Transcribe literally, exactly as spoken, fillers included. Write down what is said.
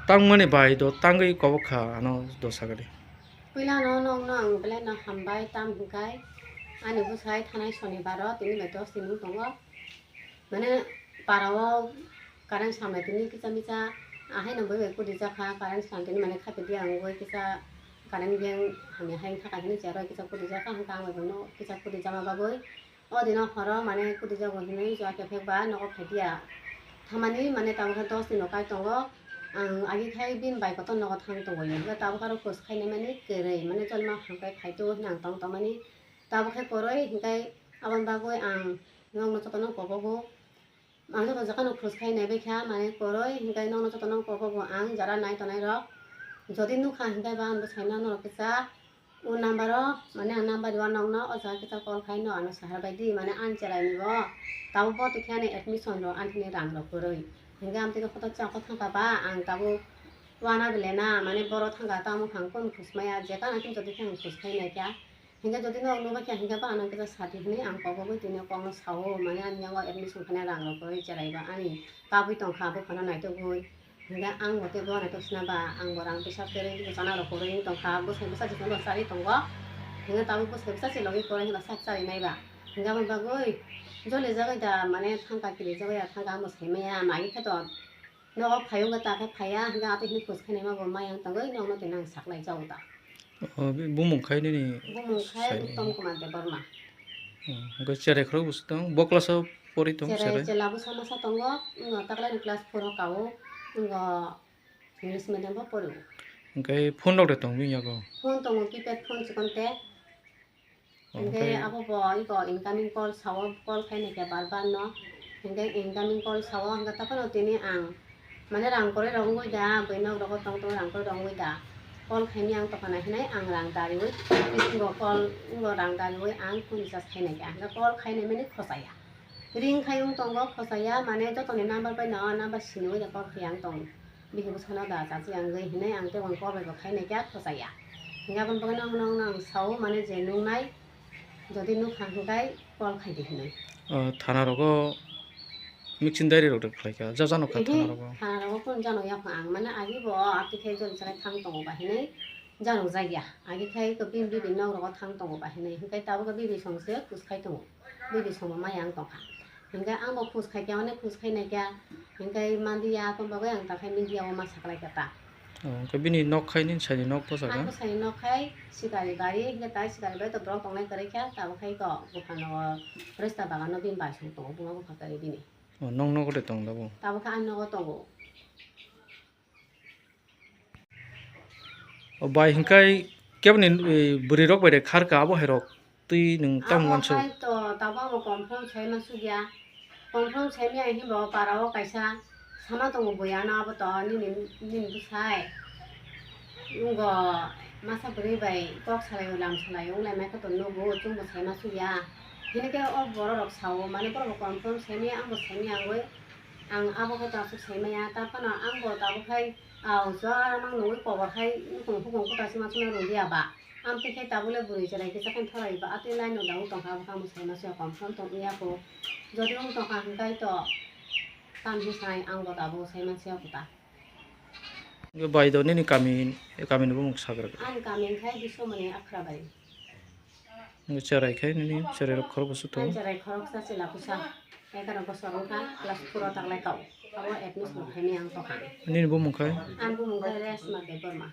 Tangmani bai do tangwi kobok kha ano do sagadi. Puila no nokno ang belai no hambai, tam hinkai ani bwsai thanai sonibaro tini bai dos din wng tongo. Mane parao current samlai tini kisa misa, ahaino bwbai kudi jakha, current sam tini mane khapidi ang wngwi kisa current beng hamya hai wngkha kaisa hinwi cheroi kisa kudi jakha, hwnkha ang bai bono kisa kudi jama bagwi o dino horo mane kudi jago hinwi jua kephek ba nogo phaidiya. Thamani mane tabukhe dos dino kai tongo, ang agi khai bini bai kotor nogo thang tongwi, hwnkhe tabukhe aro khus khainai mani kwrwi mane jolma hamkai phaitu hinwi ang tong tongmani. Tabukhe kwrwi hinkai aboni bagwi ang nokno jotono kobogo. Ang joto jaga no khus khai nai bai kha, mane kwrwi hinkai nokno jotono kobogo ang jara nai tonai rok. Jodi nukha hinkai ba ang bwsai no norok kisa o number o, mane ang number rw nokno o jaga kisa call khai no ano sahar bai di, mane ang cherai ni bo tabuk bo tikhe ani admission rok ani thani rang rok kwrwi. Hinkai ang tini hotok chang khe thang kha ba ang tabuk wana bile na, mane boro thang kha tamo kha ang kunu khus maya, je kana khe jodi khe ang khus khai nai kha. Hinga jodi no nukha khe hinga ba ano kisa sadi hinwi ang kok bagwi tini kokno sao, mane ani yango admission khana rang rok kwrwi cherai ba ani kabui tongkha buphano naitugwi. Hinga ang bo tei bo naituk sina ba ang bo rang pisa kwrwi chana rok kwrwi wng tongkha, bwsai bwsa jikon rok charwi tongo. Hinga tabuk bwsai bwsa se logi kwrwi hinga sak charwi nai ba. Hinga aboni bagwi joli jagwi da mane thangka kiri jagwi ya thangka ang bo sai maya magi khe to. Nogo phai wngkha ta khe phaiya, hingke atwi hwnwi khus khainai ma bo maya wng tongwi nokno tini ang saklai jago ta. O, bumung khai nini Bumung khai saini. Uttom Kumar Debbarma. Hmm, hingke cherai khorok bo tong, bo class o pori tong Cherai cherai. Chela bwsa masa tongo, wngkha taklaini class four o kao, wngkha English medium bo pori. Hingke phone rok de tong bini yago? Phone tongo, keypad phone chikon te. Hingke omotai abo bo iko incoming call sao, call khainai khe bar bar no. Hingke incoming call sao, hingke tokhono tini ang mane rang kwrwi rok wngwi da, bwino rok tong tong rang kwrwi rok wngwi da. Call khaini ang tokona hinai ang rang dariwi, bisingo call wngbo rang dariwi ang kunu recharge khainai khe, hingke call khainai mani khosaya. Ring khai wng tongo khosaya, mane jotoni number bai no number siniwi da call khai ang tong. Bini bwsano da chachi ang gwi hinwi ang tei ang call bai bo khainai khe khosaya. Hingke aboni bagwi no hwnwi ang sao mane je nungnai, jodi nukha hwnkhe call khaidi hinwi. O, thana rogo mixing diary rok de khlai kha, ja jano kha Ehe, thana rogo? Thana rogo kun jano yakho ang mane agi bo ati khe jori chai thang tongo ba hinwi jano jagya. Agi khai ko bini bibini nok rogo thang tongo ba hinwi hwnkhe tabuk bibini song se kus khai tongo. Bibini song bo maya ang tongkha. Hingke ang bo khus khai khe, onek khus khai nai khe, hingke manliya, aboni bagwi ang ta khai media o ma saklai kha ta. O, hingke bini nok khai nini saini nok bwsajak? Ang bwsai nok khai sikari bari, hingke tai sikari bari to borok tongnai kwrwi kha, tabuk khai to buphang nogo resta bagan no bini bai song tongo, buma bupha kwrwi bini. O, nong nogo de tong da bo? Tabuk khe ang nogo tongo. O bai, hingkai keboni, eh, bwrwi rok bai de kharka abo hai rok twi nwng tamo Abo wansuk? Hai to tabuk amo confirm sai ma sukya. Confirm sai maya hinba o para o kaisa sama tongo bui ano abo to nini, nini bwsai. Wngbo masa bwrwi bai kok salai o lam salai o wng lai mai khe to nugo chwngbo sai ma sukya. Hini khe o borok rok sao mane borok bo confirm sai maya ang bo sai maya wngwi. Ang abo khe to aswk sai maya, ta phano ang bo tabuk khai, ah, jora mang nungwi kobor khai nukhung hukhung kuta se ma suna rwdi aba. Amtwi khe tabuk le bwrwi chwrai kisa khe thorai ba, atwi line no da wng tongkha, abo khe amo sai ma suya, confirm tong ya kho. Jodi wng tongkha hwnkhe to tam hi sai ang bo tabuk sai ma suya kuta. Bai do nini kami, kami ni bumung sagra. Ani kami khai Biswamoni Akhra bai. Nini cherai khai nini cherai rok khorok bwswk to? Ani cherai khorok sa chwla kusa. Egaroh bosor wngkha, class four o taklai kau. Abo admission khaini ang tokha. Nini bumung khai? Ani bumung khai Resma Debbarma.